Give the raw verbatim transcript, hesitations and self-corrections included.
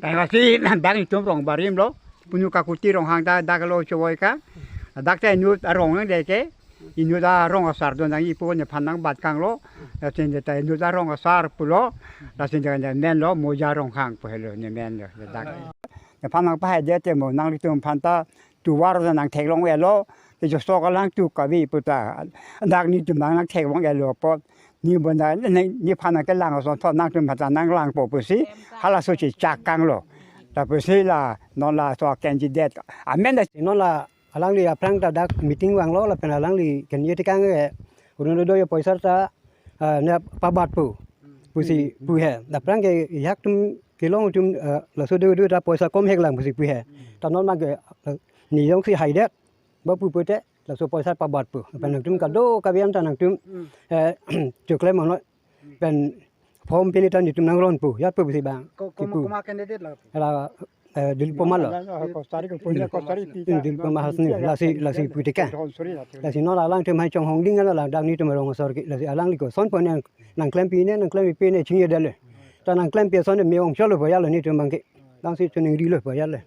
Tangasi dak netum rong barim lo, punu kakuti Ronghang ta dak lo chowoi ka. Dak ta inut arong nang deke, inut arong asar do nang ipo nephan nang bat kang lo. Lasin ta inut arong asar pulo, lasin ta nemen lo Moja Ronghang pu helo nemen lo dak. Nephan nang pahai det te mo nanglitum aphan ta tovar nang theklong etlo, te joso kalang tu kavi puta. Dak netum nang nang theklong etlo apot. Ne bon da ne, nephan nang kelang ason thot nangtum aphan ta nang langpo pusi. Halaso chechak kang lo. Ta pusi la non laso candidate amen ta. Non la alangli aphrang ta dak meeting vanglo lapen alangli kenye tekang ke Orunodoi apoisa ta, ah, ne pabat pu pusi pu he. Aphrang ke yak tum kelong tum, ah, laso do do ta poisa kom hek lang pusi pu he. Ta non ma ke, ah, ne jongsi haidet ba pu pute laso poisa pabat pu. Pen nangtum kado kabiam ta nangtum, eh, choklem ano pen form pini ta netum nang ron pu, yat pu pusi bang. Ko-, kipu. Koma, koma candidate la? La, eh, Dilip Poma lo. Kostari ko punya kostari. Hmm, Dilip Poma Hasnu. Lasi, lasi pu teka. Lasi non alangtum hai chonghong ding la dak netum rong asar ke. Lasi alangli koson pu nang, nang klempi ne, nang klempi ne chingye dale. Ta nang klempi ason ne me-ong cholo po ya lo netum bang ke. Lasi chuning ri lo po ya le.